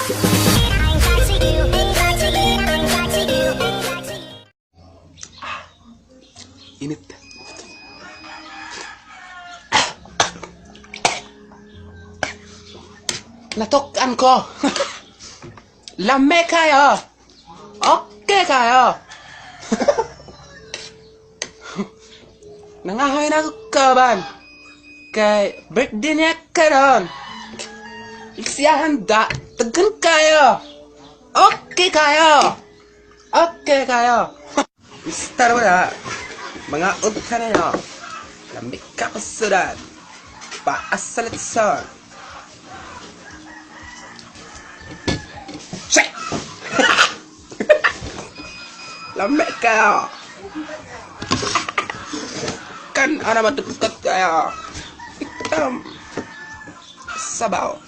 Init. Natukan ko. Lame kayo. Okay kayo. Nangahoy na ko kaban. Kay birthday niya karon. Siya handa. Tagan kayo. Okay kayo. Okay kayo. Mister wala. Mga udka na yun. Lamig ka kasudan. Paasalatson. Shit! Lamig kayo. Kan ana matukat kayo. Itam. Sabaw.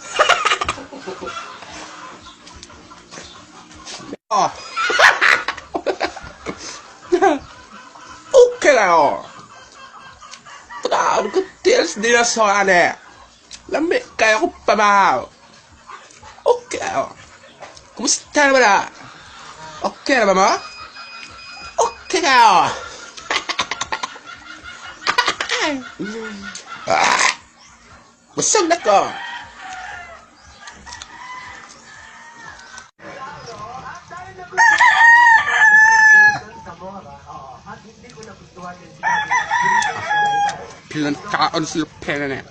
Oh. Okay kayo. Pagkaon ko tiels din na so ane. Lamig kayo ko pamaw. Okay kayo. Kumusta na ba na? Okay na ba mo? Okay kayo. Ah! Busog na ko. Pilan kaon sila pera na.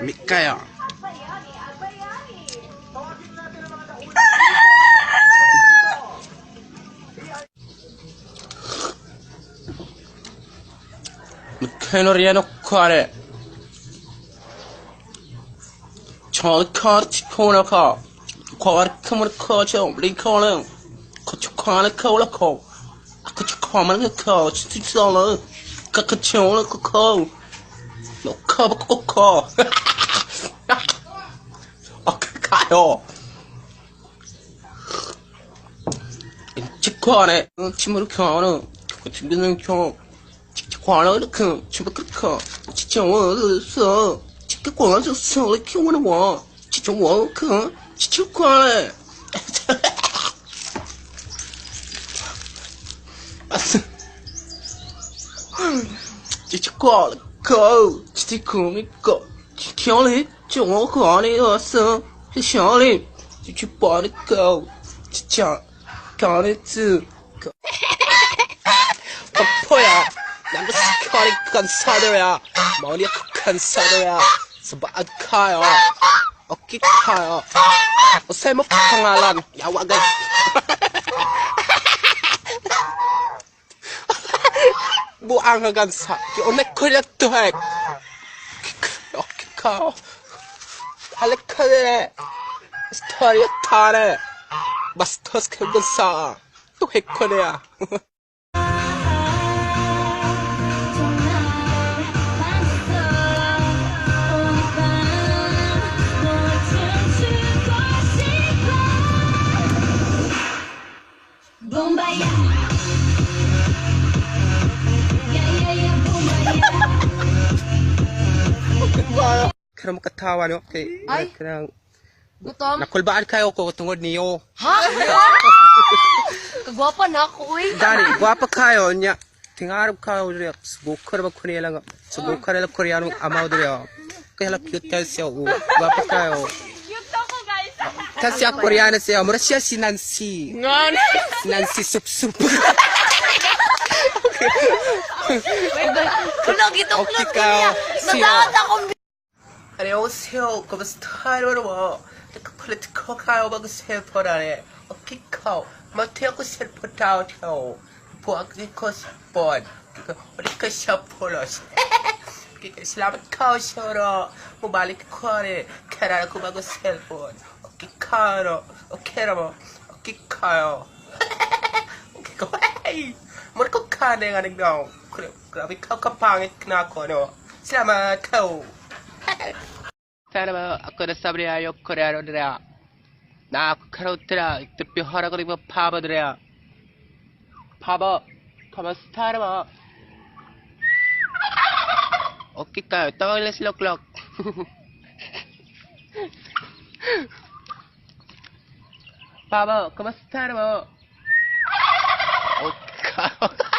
Mikaya. Kenoriano kare. Chol kar chikona ka. Kwar kamar ka chom lincoln. Kochukana kola ko. Kochukana ko chichola. Kakachola ko. No ka ko ko. Okay kayo. Chikone chimurukano. Chimurukano. 黄了的坑，吃不可可，吃叫我说，这个光就少了给我的我，吃叫我坑，吃就光了。这就光了口，吃的空的狗，强嘞，叫我光的我说，是强嘞，就去抱的狗，吃讲讲的走。 破呀！两个是靠的干啥的呀？毛的干啥的呀？是吧？开哦，OK 开哦，我什么pangalan? Yawa guys. Buang ka gansa. Ki onek ko na to hek. Okay ka. Halik ka de. Story tare. Bastos ka gansa. To hek ko na ya. Pero makatawa no kay Ay. Kanang Gutom? Nakulbaan kayo ko tungod niyo. Ha? Kagwapa na ako, uy. Dani, gwapa kayo nya. Tingarap kayo diri smoker ba kunya lang. Smoker lang Koreano amaw diri. Kaya la cute kayo siya. Oh. Gwapa kayo. Cute ako, guys. Kasi siya Koreano siya. Mura siya si Nancy. Ngon. Si Nancy Sup Sup. Wala, gituklot Okay ko kayo. niya. Sino? Nataot akong 안녕하세요. 고스타이로워. 폴리티코 카요 바고 셀포라네. 오키카오. 마테고 셀포타오타오. 보아크리코 스폰. 우리코 셔폴로스. Salamat kao shoro. Mubalik ko rin. Karara ko bago cellphone. Okay karo. Okay ra mo. Okay kayo. Okay ko. Hey! Mura ko kane nga nagdaw. Grabe ka kapangit na ako, no? Salamat kao. Sana ba ako na sabi niya Koreano nila. Na ako karotra. Ito hara ko rin paba nila. Paba. Kamusta na ba? Okay kayo. Tawag lang si Loklok. Pabo, kumusta mo? Okay kayo.